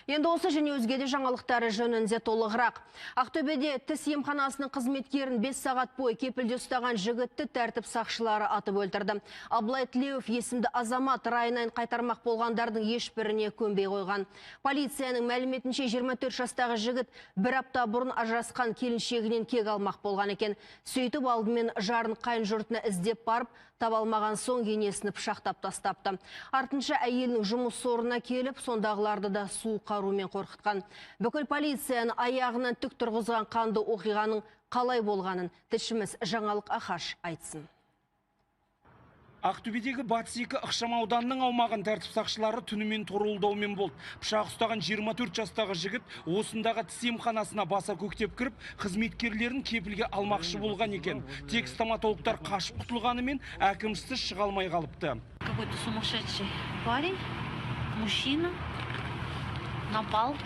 Енді осы және өзге де жаңалықтары жөнінде толығырақ. Ақтөбеде тіс емханасының қызметкерін 5 сағат бойы кепілде ұстаған жігітті тәртіп сақшылары атып өлтірді. Абылай Тілеуов есімді азамат райынан қайтармақ болғандардың ешбіріне көнбей қойған. Полицияның мәліметінше, 24 жастағы жігіт бір апта бұрын ажырасқан келіншегінен кек алмақ болған екен. Сөйтіп алдымен жарын қайын жұртына іздеп барып, таба алмаған соң енесін пышақтап тастапты. Артынша әйелінің жұмыс орнына келіп, сондағыларды да суық қарумен қорқытқан. Бүкіл полицияны аяғынан тік тұрғызған қанды оқиғаның қалай болғанын тілшіміз Жаңалық Ахаш айтсын. Ақтөбедегі Батыс 2 ықшам ауданының аумағын тәртіп сақшылары түнімен торуылдаумен болды. Пышақ ұстаған 24 жастағы жігіт осындағы тіс емханасына баса көктеп кіріп, қызметкерлерін кепілге алмақшы болған екен. Тек стоматологтар қашып құтылғанымен, әкімшісі шыға алмай қалыпты. Какой-то сумасшедший парень, мужчина, напал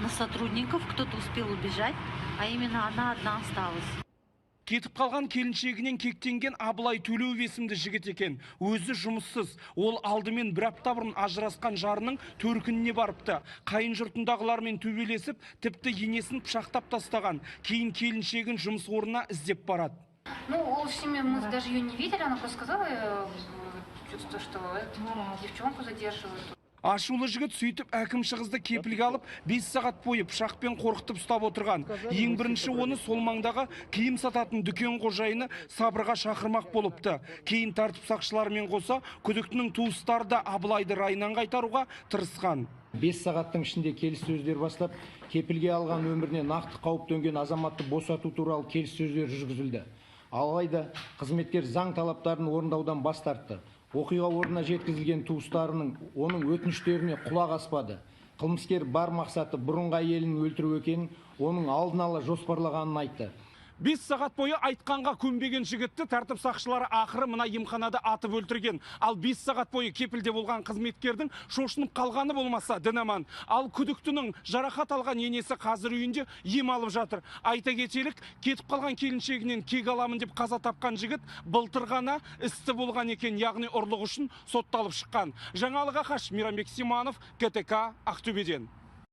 на сотрудников, кто-то успел убежать, а именно она одна осталась. Кетіп қалған келіншегінен кектенген Абылай Төлеуов есімді жігіт екен. Өзі жұмыссыз. Ол алдымен бір апта бұрын ажырасқан жарының төркініне барыпты. Қайын жұртындағылармен төбелесіп, тіпті енесін пышақтап тастаған. Кейін келіншегін жұмыс орнына іздеп барады. Ну, ол с ними мы даже ее не видели, она просто сказала, чувство, что девчонку задерживают. Ашулы жігіт сөйтіп әкімші қызды кепілге алып, 5 сағат бойы пышақпен қорқытып ұстап отырған. Ең бірінші оны сол маңдағы киім сататын дүкен қожайыны сабырға шақырмақ болыпты. Кейін тәртіп сақшыларымен қоса күдіктінің туыстары да Абылайды райынан қайтаруға тырысқан. 5 сағаттың ішінде келіссөздер бастап, кепілге алған өміріне нақты қауіп төнген азаматты босату туралы келіссөздер жүргізілді. Алайда қызметкер заң талаптарын орындаудан бас тартты. Оқиға орнына жеткізілген туыстарының оның өтініштеріне құлақ аспады. Қылмыскер бар мақсаты бұрынғы әйелін өлтіру екенін, оның алдын ала жоспарлағанын айтты. 5 сағат бойы айтқанға көнбеген жігітті тәртіп сақшылары ақыры мына емханада атып өлтірген. Ал 5 сағат бойы кепілде болған қызметкердің шошынып қалғаны болмаса, дін аман. Ал күдіктінің жарақат алған енесі қазір үйінде ем алып жатыр. Айта кетелік, кетіп қалған келіншегінен кек аламын деп қаза тапқан жігіт былтыр ғана істі болған екен, яғни ұрлық үшін сотталып шыққан. Жаңалық Ахаш, Мейрамбек Симанов, КТК, Ақтөбеден.